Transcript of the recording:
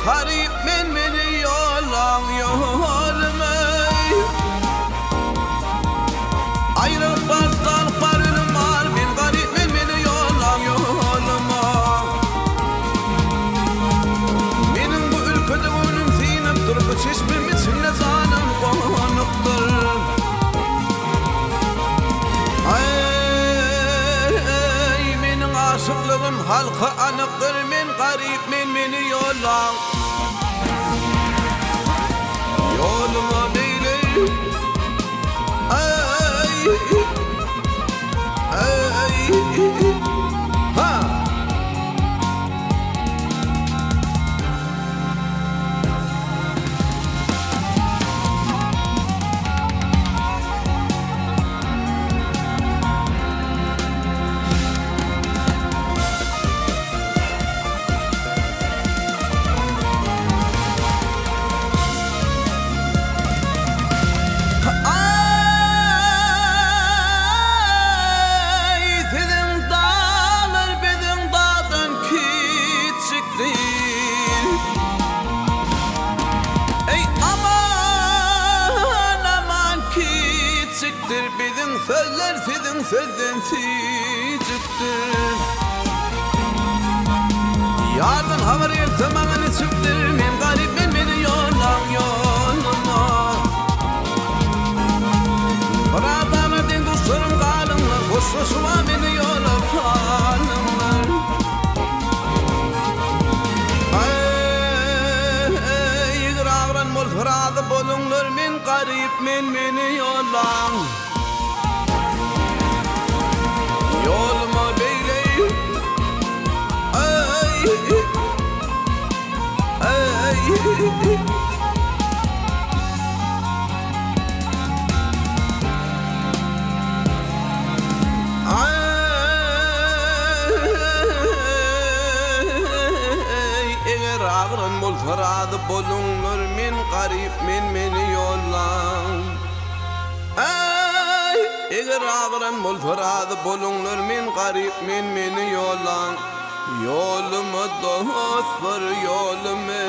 garyp men meni ýollaň ýoluma Aýralyk bar judalyk bar ölüm bar men garyp men meni ýollaň ýoluma Meniň bu ülkede göwnüm synypdyr bu çeşmem içinde janym gonupdyr Aý meniň aşyklygym halka anykdyr men garyp men meni ýollaň ýoluma beýle Aý aý ha. Aý, siziň daglar biziň dagdan kiçikdir. Eý, aman, aman kiçikdir biziň sözler siziň sözden süýjükdir. Ýardan habar gelse maňa niçikdir, men garyp men meni ýollaň ýoluma. Byradana deň-duşlarym galyňlar, hoşlaşyba meni ýola salyňlar. Aý, eger agran bolsa razy boluňlar, men garyp men meni ýollaň. Ýoluma beýle Aý, aý. Aý, eger agran bolsa razy boluňlar, men garyp men meni ýollaň. Aý, eger agran bolsa razy boluňlar, men garyp men meni ýollaň. Ýoluma dostlar ýoluma.